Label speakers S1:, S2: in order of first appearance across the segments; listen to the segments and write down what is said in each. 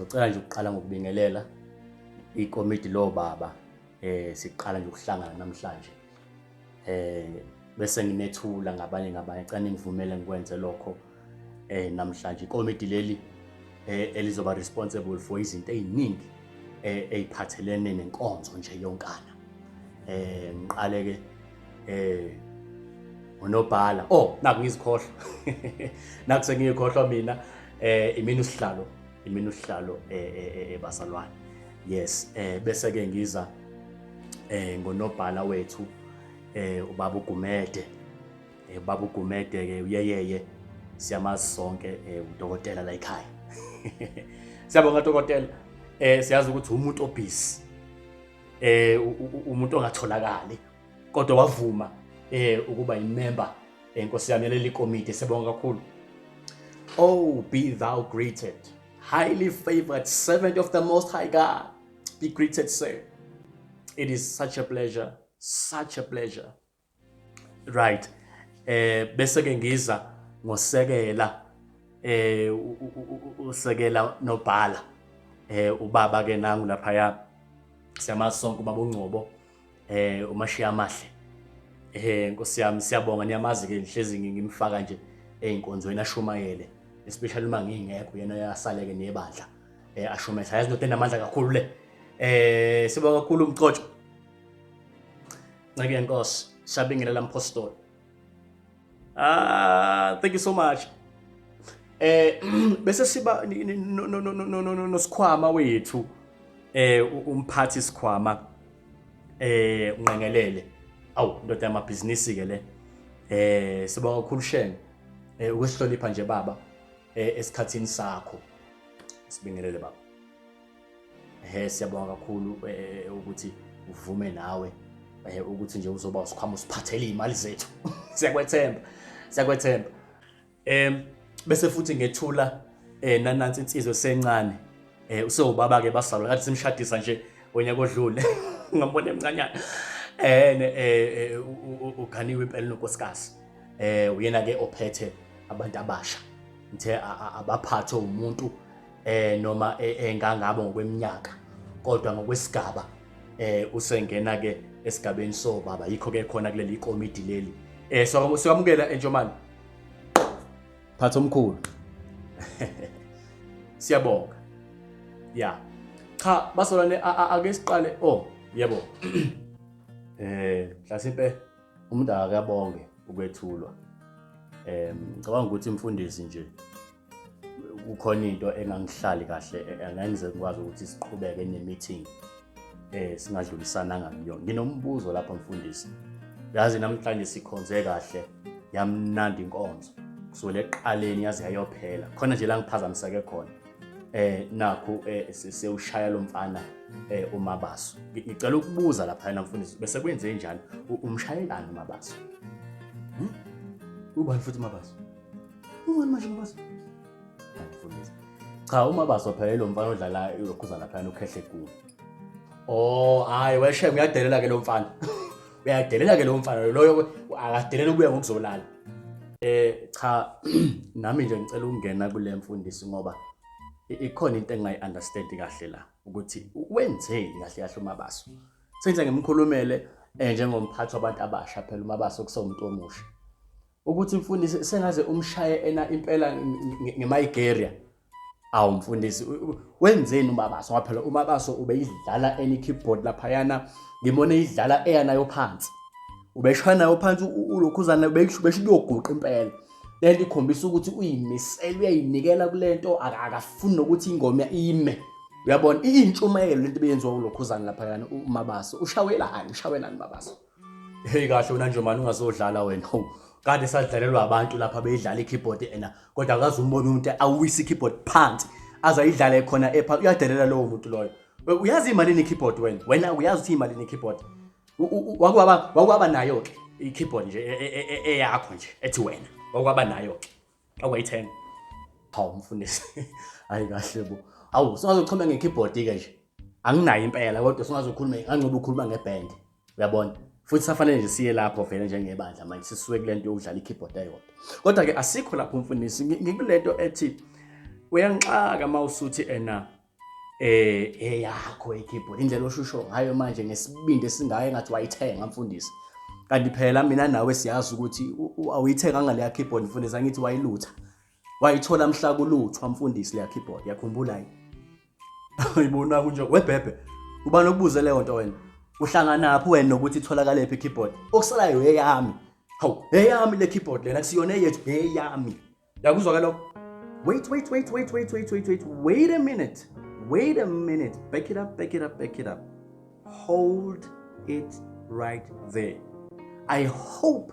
S1: Ngizocela nje ukuqala ngokubingelela ikomidi lobaba siqala nje ukuhlangana namhlanje. Bese nginethula ngabanye ngabanye, cela ningivumele ngikwenze lokho namhlanje. Ikomidi leli elizoba responsible for izinto eziningi eziphathelene nenkonzo nje yonkana. Ngiqale ke unobhala. Oh, naku ngizikhohlwa. Naku sengiyikhohlwa mina, imina usihlalo, imina usihlalo ebazalwane. Yes, bese ke ngiza ngonobhala wethu, ubaba uGumede. Ubaba uGumede ke uyeyeye, siyamazi sonke, udokotela la ekhaya. Siyabonga dokotela. Siyazi ukuthi umuntu obusy. Umuntu ongatholakali kodwa wavuma ukuba imember, enkosi yami, yaleli komiti. Siyabonga kakhulu. Oh, be thou greeted, highly favored servant of the Most High God. Be greeted, sir. It is such a pleasure, such a pleasure. Right. Bese ke ngiza ngosekela, usekela nobhala, ubaba ke nangu lapha, ya, siyamazi sonke ubaba uNgcobo, umashiya amahle. Nkosi yami, siyabonga. Niyamazi ke, ngihlezi ngimfaka nje einkonzweni ashumayele, especially uma ngingekho, yena uyasaleke nebandla ashumayele. Yazi into enamandla kakhulu le. Sibonga kakhulu umcotsho. Nceke yenkosi, siyabingelela mpostoli. Ah, thank you so much. Bese siba nosikhwama wethu, umphathi sikhwama, unqengelele. Awu, indoda yamabhizinisi ke le. Sibonga kakhulu Shenge ukusihlonipha nje baba esikhathini sakho. Sibingelele baba. Siyabonga kakhulu ukuthi uvume nawe ukuthi nje uzoba usikhwama, usiphathele imali zethu. Siyakwethemba. Siyakwethemba. Bese futhi ngethula nanansi insizwe sencane. Usewubaba ke basalwa kathi simshadisa nje onyaka odlule. Ngambona emncanyana. Uganiwe impela nonkosikazi. Uyena ke ophethe abantu abasha. Ngithe abaphathe umuntu noma engangabo ngokweminyaka, kodwa ngokwesigaba usengena ke esigabeni so baba, yikho ke khona kuleli komidi leli. Siwamukela enjomani, phatha omkhulu, siyabonga. Ya, cha basolane, ake siqale. Oh yebo, mhlasimpe umuntu akabonge ukwethulwa. Ngicabanga ukuthi imfundisi nje kukhona into engangihlali kahle, angenze ngikwazi ukuthi siqhubeke ne-meeting singadlulisananga kuyona. Nginombuzo lapha mfundisi. Yazi namhlanje sikhonze kahle, yamnandi inkonzo kusukela ekuqaleni yaze yayophela. Khona nje la ngiphazamiseke khona, nakhu sewushaya lo mfana uMabaso. Ngicela ukubuza lapha yena mfundisi, bese kwenze njani? Umshayelani uMabaso? Ubani futhi uMabaso? Ubani manje uMabaso? Mfundisi, cha, uMabaso phela lo mfana odlala lokhuza lapha, ukhehle kuwo. Oh hayi weshe, uyadelela ke lo mfana, uyadelela ke lo mfana loyo, akadelela ubuya ngokuzolala. Cha, nami nje ngicela ukungena kule mfundisi, ngoba ikhona into engayi understand kahle la, ukuthi wenzeni kahle kahle uMabaso. Senze ngimkhulumele njengomphathi wabantu abasha phela uMabaso kusewumuntu omusha. Ukuthi mfundisi sengaze umshaye ena impela ngeMigeria. Awu mfundisi, wenzeni uMabaso? Ngoba phela uMabaso ubeyidlala eni keyboard laphayana, ngimone idlala eya nayo phansi. Ubeshaya nayo phansi ulokhuzana, besho kuyoguqa impela. Lento ikhombisa ukuthi uyimisela, uyayinikela kulento, akafuni nokuthi ingoma ime. Uyabona intshumayelo lento ebeyenziwa ulokhuzana laphayana uMabaso. Ushawelani, ushawelani uMabaso? Hey kahle wena Njomani, ungazodlala wena. Kade sadlalelwa abantu lapha beyidlala i-keyboard ena, kodwa akaze umbone umuntu awisa i-keyboard phansi aze ayidlale khona epha. Uyadelela lowo muntu loyo. Uyazi imali i-keyboard wena? Wena uyazi ukuthi imali i-keyboard? Wakwaba nayo ke i-keyboard nje eyakho nje ethi wena wakwaba nayo ke, awayithenga? Hawu mfundisi, hayi kahle bo. Awu, sungazochoma nge-keyboard ke nje. Anginayo impela, kodwa sungazokhuluma ngancoba ukhuluma ngeband. Uyabona? Futhi safanele nje siye lapho vele njengebandla manje, sisuke kule nto yokudlala i-keyboard eyodwa. Kodwa ke asikho lapho mfundisi, ngikulento ethi uyangixaka uma usuthi ena Eyakho i-keyboard, indlela oshusho ngayo manje ngesibindi esingayo engathi wayithenga mfundisi. Kanti phela mina nawe siyazi ukuthi awuyithenganga leya keyboard mfundisi, angithi wayilutha. Wayithola mhla kuluthwa mfundisi leya keyboard, yakhumbula yini? Ayibona kunje webhebhe. Ubani okubuze leyo nto wena? Uhlanganaphi wena nokuthi itholakale phi i-keyboard? Okusalayo eyami. Hawu, eyami le keyboard lena kusiyona eyethu, eyami. Yakuzwa ke lokho? Wait, wait, wait, wait, wait, wait, wait, wait. Wait a minute. Wait a minute. Back it up, back it up, back it up. Hold it right there. I hope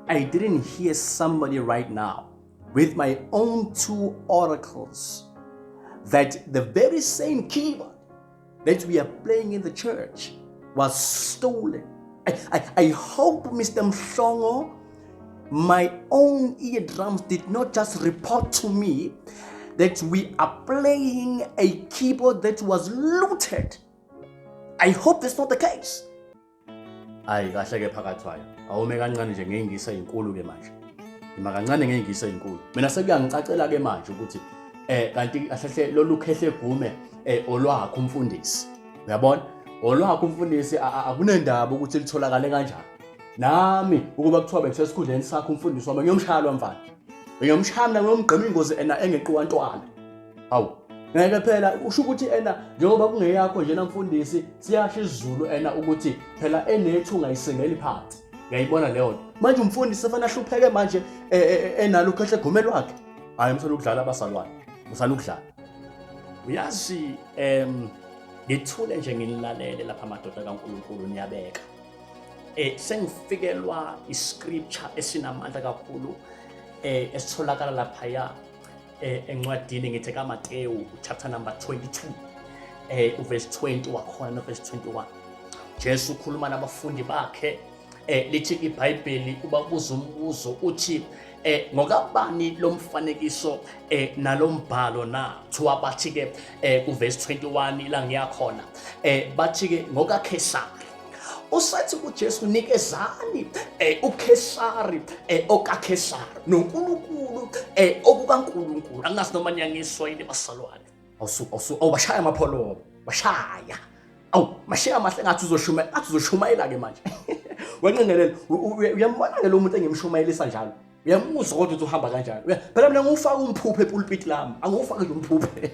S1: I didn't hear somebody right now with my own two oracles that the very same keyboard that we are playing in the church was stolen. I hope, Mr. Mhlongo, my own eardrums did not just report to me that we are playing a keyboard that was looted. I hope that's not the case. Ayi kahle ke phakathi wayo. Awume kancane nje ngeyingisa inkulu ke manje. Ima kancane ngeyingisa inkulu. Mina sekuyangicacela ke manje ukuthi kanti kahle lolu khehle gume olwakho umfundisi. Uyabona? Olwakho umfundisi akunendaba ukuthi litholakale kanjani. Nami ukuba kuthiwa bengisesikhundleni sakho umfundisi wami ngiyomshaya lo mfana. Ngiyomshaya mina ngiyomgqima ingozi ena engeqiwa ntwala. Hawu. Ngeke phela usho ukuthi ena njengoba kungeyakho njena mfundisi siyasho isiZulu ena ukuthi phela enethu ungayisengeli phansi. Uyayibona leyo nto. Manje umfundisi efana ahlupheke manje enalo ukhehle egume lwakhe. Hayi umsana ukudlala abasalwane. Usana ukudlala. Uyazi ngithule nje nginilalele lapha madoda kaNkulunkulu niyabeka. Sengifikelwa iscripture esinamandla kakhulu esitholakala laphaya encwadini ngithi kaMateyu chapter number 22 uverse 20 wakhona no verse 21. Jesu ukhuluma nabafundi bakhe, lithi iBhayibheli ubabuza umbuzo uthi ngokabani lomfanekiso nalombhalo na? Kuthiwa bathi ke kuverse 21 la ngiyakhona, bathi ke ngokaKhesari. Usathi kuJesu nikezani uKhesari okaKhesari noNkulunkulu okukaNkulunkulu. Angazi noma niyangizwa yini basalwane. Awubashaya amapholobo, bashaya. Awu, mashiya amahle ngathi uzoshuma, ngathi uzoshumayela ke manje. Wenqengelela, uyambona ke lo muntu engimshumayelisa njalo. Uyamuzwa kodwa ukuthi uhamba kanjani. Phela mina ngiwufaka umphuphe epulpit lami, angiwufaki nje umphuphe.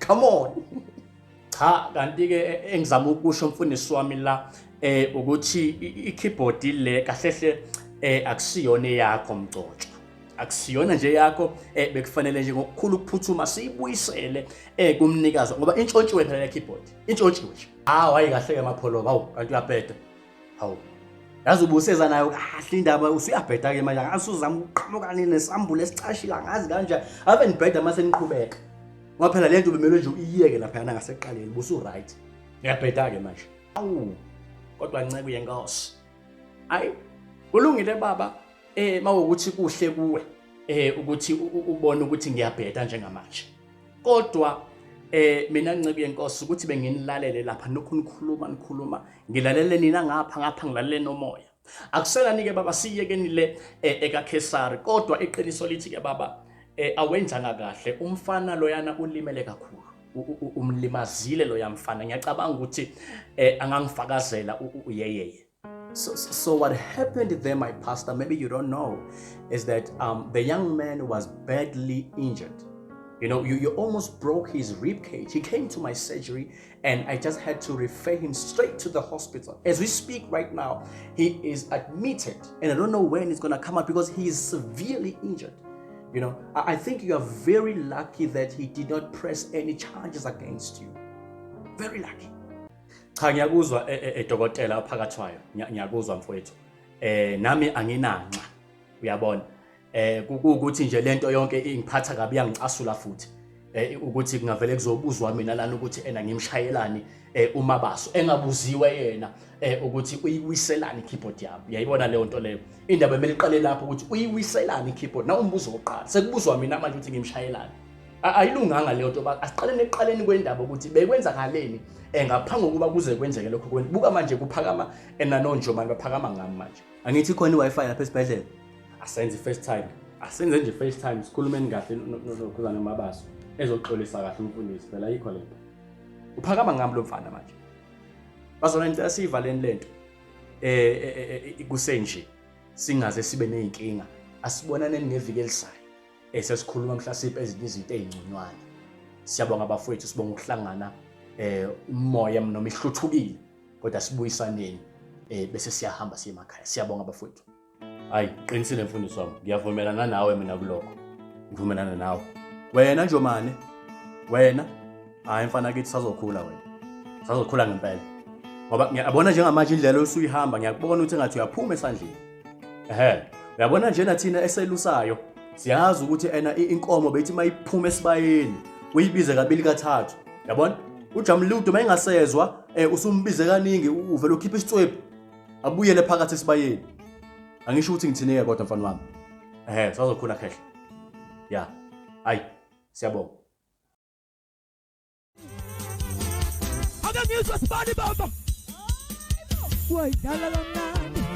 S1: Come on. Cha, kanti ke engizama ukusho mfundisi wami la ukuthi i-keyboard le kahlehle akusiyona eyakho mgcotshwa. Akusiyona nje yakho, bekufanele nje ngokukhulu ukuphuthuma siyibuyisele kumnikazi ngoba intshontshiwe phela le keyboard. Intshontshiwe nje. Hawu, hayi kahle ke mapholoba, hawu kanti uyabheda. Hawu. Yazi ubuseza nayo kahle indaba usuyabheda ke manje, asuzama ukuqhamuka nesambule esicashile angazi kanjani. Ave nibheda mase niqhubeka. Ngoba phela lento bemelwe nje uyiyeke lapha yana ngasekuqaleni busu right. Ngiyabheda ke manje. Awu. Kodwa nceku yenkosi. Ayi kulungile baba, mawukuthi kuhle kuwe ukuthi ubone ukuthi ngiyabheda njengamanje. Kodwa mina nceku yenkosi ukuthi benginilalele lapha nokhu nikhuluma ngilalele nina ngapha ngapha ngilalele nomoya. Akuselani ke baba, siyekeni le ekaKhesari, kodwa iqiniso lithi ke baba awenzanga kahle. Umfana loyana ulimele kakhulu, umlimazile loya mfana. Ngiyacabanga ukuthi angangifakazela uyeyeye. So what happened there, my pastor, maybe you don't know, is that the young man was badly injured. You know, you almost broke his rib cage. He came to my surgery and I just had to refer him straight to the hospital. As we speak right now, he is admitted and I don't know when he's going to come out because he is severely injured. You know, I think you are very lucky that he did not press any charges against you. Very lucky. Cha, ngiyakuzwa dokotela phakathwayo, ngiyakuzwa mfowethu. Nami anginanxa, uyabona. Kuwukuthi nje lento yonke ingiphatha kabi, yangicasula futhi. Ukuthi kungavele kuzobuzwa mina lana ukuthi ena ngimshayelani uMabaso engabuziwe yena ukuthi uyiwiselani keyboard yami. Uyayibona leyo nto leyo. Indaba emele iqale lapho ukuthi uyiwiselani keyboard. Na umbuzo wokuqala. Sekubuzwa mina manje ukuthi ngimshayelani. Ayilunganga leyo nto. Asiqaleni ekuqaleni kwendaba ukuthi bekwenzakaleni ngaphambi kokuba kuze kwenzeke lokho kwenza. Buka manje kuphakama enanonjomani baphakama ngami manje. Angithi khona iWi-Fi lapha esibhedlela. Asenze i-FaceTime. Asenze nje i-FaceTime sikhulumeni kahle nokhuzana Mabaso. Ezoxolisa kahle umfundisi phela ayikho lento. Uphakama ngami lo mfana manje. Bazona ngicela siyivaleni lento. Eh, eh, eh, eh kusenje singaze sibe nezinkinga. Asibonaneni ngeviki elizayo. Esesikhuluma mhlasiphe ezinye izinto ezingconywana. Siyabonga bafowethu sibonga ukuhlangana eh umoya noma ihluthukile kodwa sibuyisaneni eh bese siyahamba siye emakhaya. Siyabonga bafowethu. Hayi, qinisile mfundisi wami. Ngiyavumelana nawe mina kulokho. Ngivumelana nawe. Wena Njomane, wena hayi mfana kithi sazokhula wena. Sazokhula ngempela. Ngoba ngiyabona njengamanje indlela osuyihamba ngiyakubona ukuthi engathi uyaphuma esandleni. Ehhe, uyabona njena thina eselusayo siyazi ukuthi ena inkomo bethi mayiphuma esibayeni uyibize kabili kathathu. Yabona? UJamludo mayingasezwa eh usumbize kaningi uvela ukhipha isicwebhu abuyele phakathi esibayeni angisho ukuthi ngithineke kodwa mfana wami ehe sazokhula khehla ya hayi siyabonga
S2: Ake ngizwe sibani baba. Wayidlala kamnandi.